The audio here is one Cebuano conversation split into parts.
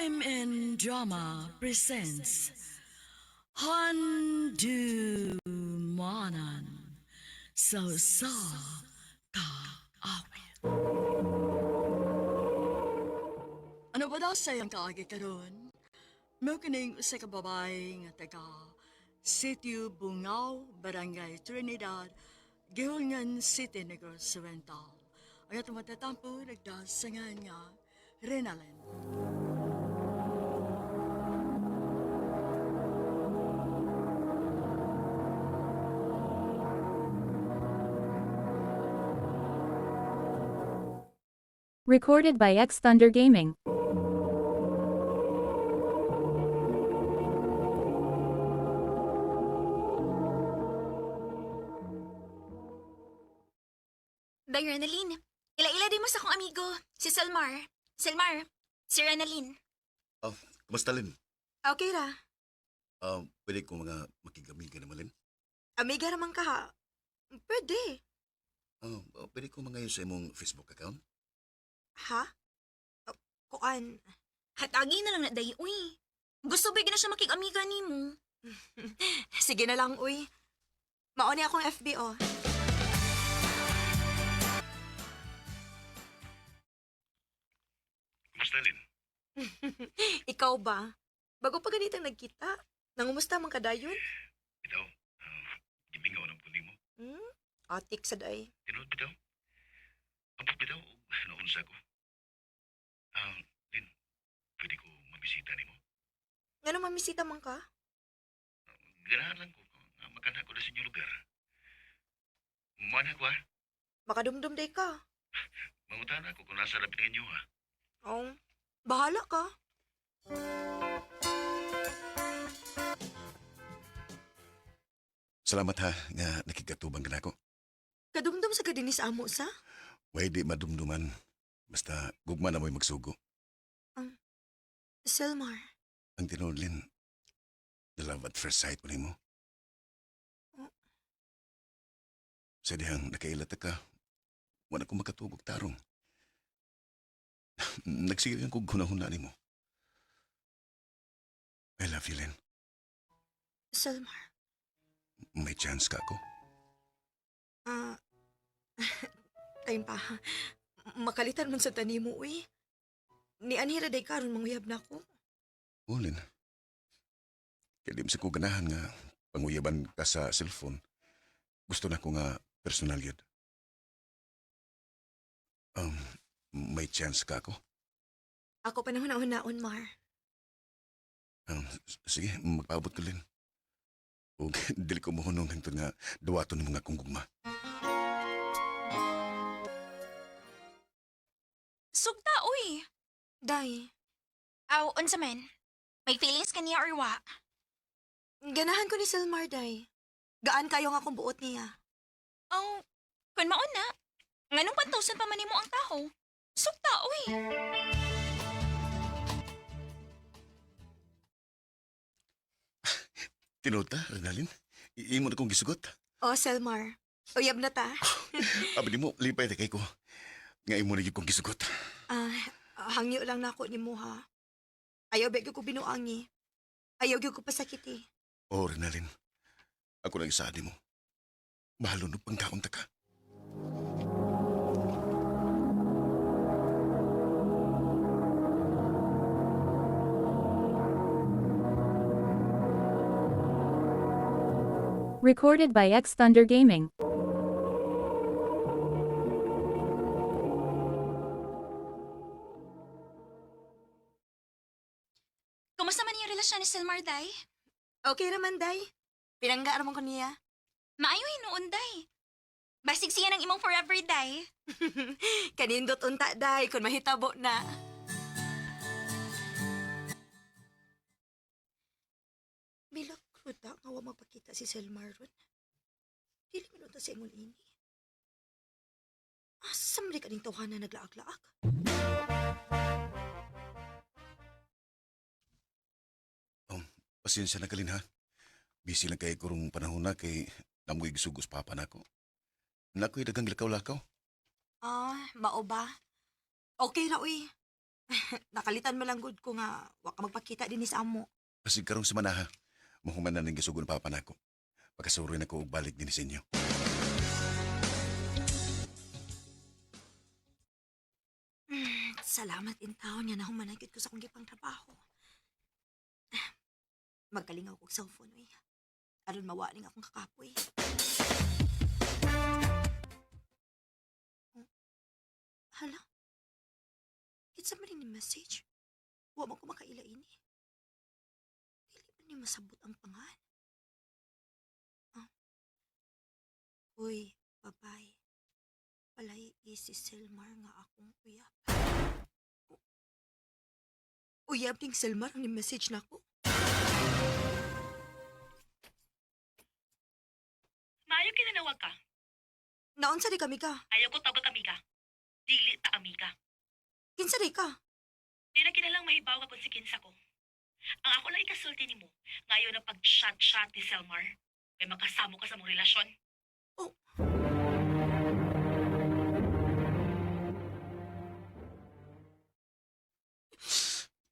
RMN Drama presents Handu Manan So Sa Kaawit. Ano ba daw sayang kaagi karon? Mao kining usa ka babae nga taga Sitio Bungao, Barangay Trinidad, Gihulngan City, Negros Oriental. Ang atong matatampo, nagdasangan nga Renalyn. Recorded by X Thunder Gaming. Day, Renalyn. Ila-ila din mo sa akong amigo, si Selmar. Selmar, si Renalyn. Oh, kumusta, Lin? Okay ra. Pwede ko mga makigamiga naman, Lin? Amiga raman ka ha. Pwede. Oh, pwede ko mga sa imong Facebook account? Ha? Oh, kuan. Hatagi na lang na, Day, uy. Gusto ba na siya makig-amiga nimo? Sige na lang, uy. Mauni akong FB, oh. Kumusta, Lin? Ikaw ba? Bago pa ganitang nagkita, nangumusta man kadayon? Bitaw, gimingaw ng kundi mo. Hmm? Atik sa day. Tinuod bitaw? Ambot bitaw, naunsa ko. Lin, pwede ko mabisita nimo. Ngano mamisita man ka? Ganahan lang ko, makana ko na sa inyong lugar. Muana ko, ha? Makadumdum day ka. Mangutan ako kung nasa labi ninyo, ha? Oh, bahala ka. Salamat, ha, nga nakikatubang ka na ako. Kadumdum sa kadinis amo sa? Way di madumduman. Basta gugma na mo'y magsugo. Selmar. Ang tinuod, Lin, the love at first sight ko nimo. Oh. Sa dihang nakailata ka, wala ko makatugog tarong. Nagsige kang kog hunahuna nimo. I love you, Lin. Selmar. May chance ka ako. Ah, time pa. Makalitan man sa tanimo, uy. Ni anhira day karon manguyab na ko. Oh, Lin. Kaya di mo sa ko ganahan nga panguyaban ka sa cellphone. Gusto na ko nga personal yun. Um, may chance ka ako? Ako pa na hunaon, Mar. Sige, magpaabot ko, Lin. O dili ko mohunong hangtod nga duwaton ng mga kong gugma. Sugta, uy. Day, Aw, unsa man? May feelings ka niya or wa? ganahan ko ni Selmar, day. Gaan kayo nga akong buot niya. Aw, kun maon na. Nganong pantusan pa man nimo ang taho? Sugta, uy. Tinuod ta, Renalyn? Imo na kong gisugot. Oh, Selmar. Uyab na ta. Abi nimo, lipay ta kay ko. Nga imo na gyud kong gisugot. Ah, hangyo lang na ako ni mo, ha. Ayaw ba ko binuangi. Ayaw gyud ko pasakiti. Oh, Renalyn. Ako lang isaad nimo. Mahalon og pangkaon ta ka. Recorded by X Thunder Gaming. Kumusta man yung relasyon ni Selmar, Day? Okay raman, day. Pinangga raman ko niya. Maayo hinuon, Day. Basig siya ng imong forever, Day. Kanindot unta, day, kung mahitabo na. Bilak ruta nga wa magpakita si Selmar ron. Dili man unta sa ingon ini. Asa man di kaning tawhana naglaag-laag? Pasensya na kalin ha. Busy lang kay kurong panahon na kay namoy gisugos papa nako. Nakoy dagang lakaw-lakaw. Ah, mao ba? Okay ra uy. Nakalitan mo lang gud ko nga wa ka magpakita dinhi sa amo. Basig karong semana ha. Mahuman na ning gisugon papa nako. Pagkasuroy na ko og balik dinhi sa inyo. Salamat in taon nga nahuman ko sa akong gipang trabaho. Magkalingaw kog cellphone uy. Aron mawaling akong kakapoy. Oh. Hala. Kinsa man ni message? Wa man ko makaila ini. Dili man ni masabot ang pangan. Ah. Uy, babay. Palay si Selmar nga akong uyab. Uyab ning Selmar ang ni-message nako. Maayo kinanawag ka. Naunsa di kami ka? Ayaw ko tawag amiga. Dili ta amiga. Kinsa di ka? Di na kinalang mahibaw ka kung si kinsa ko. Ang ako lang ikasulti nimo, ngayon na pag-chat-chat ni Selmar, may makasamo ka sa mong relasyon. Oh.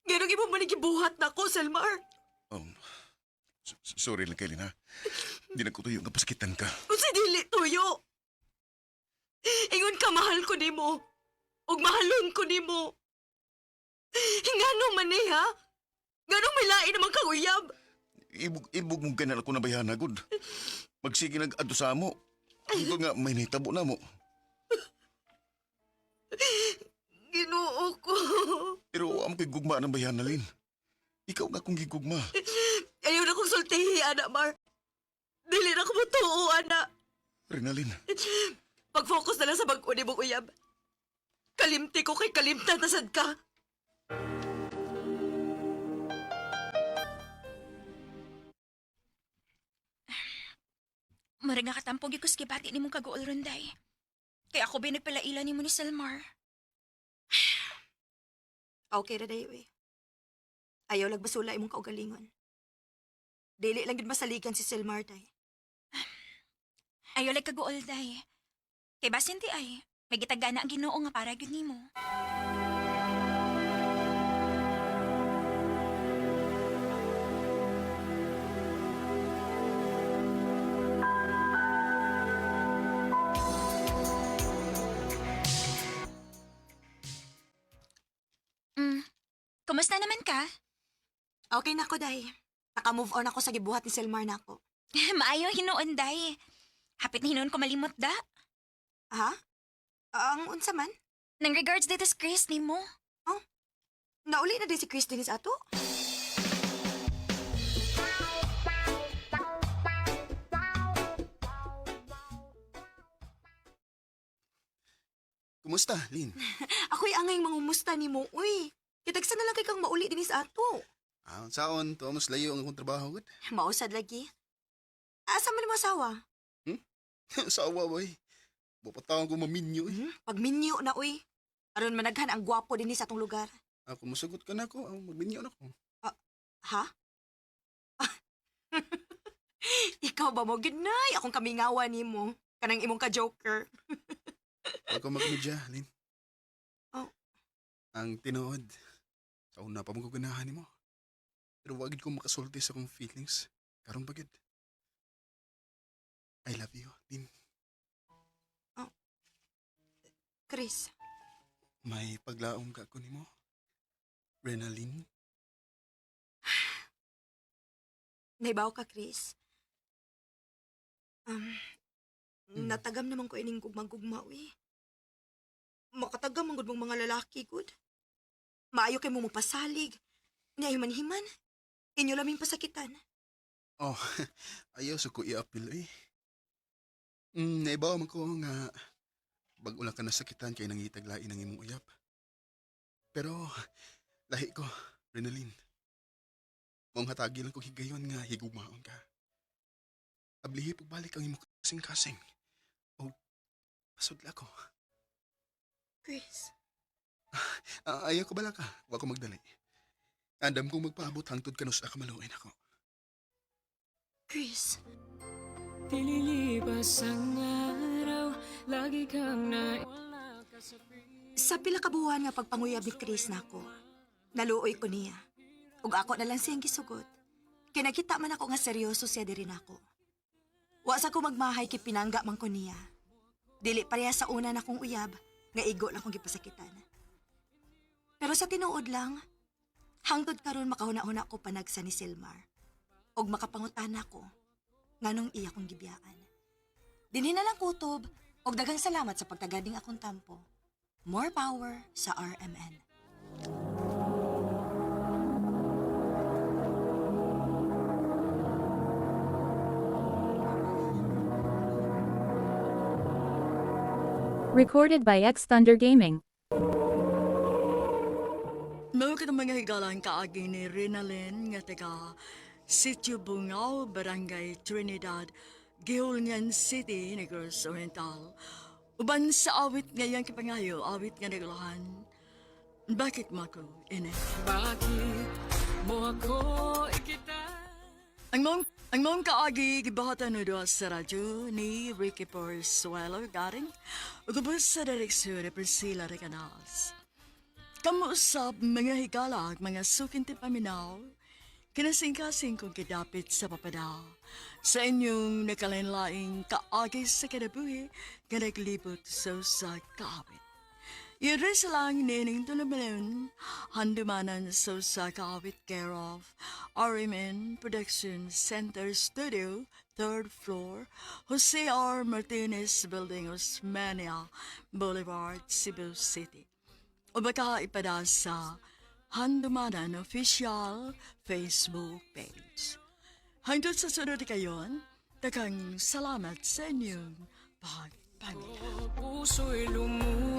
Ganong imo man gibuhat nako, Selmar. Sorry lang, Kaylin, ha? Di na ko tuyo nga pasakitan ka. Unsa dili tuyo? Ingon ka mahal ko nimo. Ug mahalon ko nimo. Ngano man ni ha? Ngano may lain naman kang uyab? Ibog, ibog mong ganal ako na bayana, gud. Magsige nag-adto sa amo. Ito nga, may nahitabo na mo. Ginoo ko. Pero amo kay gugma ng bayana, Lin. Ikaw nga akong gigugma. Ayaw na kong sultihi, ana Mar. Dili na ko motuo, ana. Rinalyn, Pag-focus na lang sa bag-o ni mong uyab. Kalimti ko kay kalimtan na sad ka. Marag nga katampog gyud ko sa gibati nimong kaguol ronday. Kaya ako ba nagpalaila nimo ni Selmar? Okay ra dayo eh. Ayaw lagbasula imong kaugalingon. Dili lang gid masaligan si Selmar day. Ayaw lag kaguol day. Kay basin ti ay, may gitagana ang Ginoo nga para gyud nimo. Kumusta naman ka? Okay na ko day. Naka-move on ako sa gibuhat ni Selmar nako. Maayo hinuon day. Hapit na hinuon ko malimot da. Ha? Ang unsa man? Nang regards dito sa Chris nimo. Nauli na din si Chris dinis ato? Kumusta, Lin? Ako'y angay mangumusta nimo. Uy, kitagsa na lang kay kang mauli dinis ato. Ah, saon, tuwa mas layo ang akong trabaho, gud. Mausad lagi. Asa man mo asawa? Sawa, boy. Bupatawang ko maminyo, eh. Pagminyo na uy. Aron managhan ang gwapo dinhi sa atong lugar. Ako, musagot ka na ako. Ah, magminyo na ko. Ha? Ikaw ba mo ginay akong kamingawa nimo? Kanang imong ka-joker. Huwag ka magmedya, Lin. Oh. Ang tinuod, sa una pa mong guganahan nimo. Pero wag gid ko makasulti sa akong feelings. Karon pa gid. I love you, Lin. Chris, May paglaom ka ko nimo. Renalyn. naibaw ka, Chris. Um, Natagam naman ko ining gugmang-gugma, uy. Makatagam ang gud mong mga lalaki, gud. Maayo kay mo mapasalig. Niya himan-himan. Inyo laming pasakitan. Oh, ayaw sa ko i-appeal eh. Naibaw man ko nga bag-o lang ka nasakitan kay nangitaglain ang imong uyap. Pero lahi ko, Renalyn. Maong hatagi lang ko higayon nga higugmaon ka. Ablihi pagbalik ang imong kasing-kasing. O pasudla ko. Chris, Ah, ayaw ko bala ka. Wa ko magdali. Andam kong magpaabot hangtod kanus akamaluin ako. Chris. Dililipas ang araw, lagi kang na... Sa pila ka buwan nga pagpanguyab ni Chris nako, naluoy ko niya. Ug ako na lang siyang gisugot. Kay nakita man ako nga seryoso siya diri nako. Wa sa ko magmahay kay pinangga man ko niya. Dili pareha sa una na kong uyab, nga igo lang kong gipasakitan. Pero sa tinuod lang, hangtod karon makahuna-huna ko panagsa ni Silmar. Og makapangutana ko, nganong iya kong gibiyaan. Dinhi na lang kutob, og daghang salamat sa pagtagading akong tampo. More power sa RMN. Recorded by X Thunder Gaming. Mao katong mga higalang kaagi ni Rinalyn nga taga Sitio Bungao, Barangay Trinidad, Gihulngan City, Negros Oriental. Uban sa awit ngayang kipangayo, awit nga nagulahan. Bakit mo ako ini? Bakit mo ako ikita? Ang mong kaagi gibahatan no duha sa radyo ni Ricky Porsuelo Garing ug ubos sa direksyon ni Priscilla Recanals. Kamuusap mga higala ag mga suking paminaw, kinasingkasing kong kidapit sa papada. Sa inyong nakalain-laing kaagi sa kinabuhi nga naglibot sa usa kaawit. Yun lang nining tulumalun, handumanan sa usa kaawit care of RMN Production Center Studio, third floor, Jose R. Martinez Building, Osmania Boulevard, Cebu City. O baka ipada sa Handumanan Official Facebook page. Hangtod sa sunod kayon, daghang salamat sa inyong pagpaminaw. Puso'y lumuha.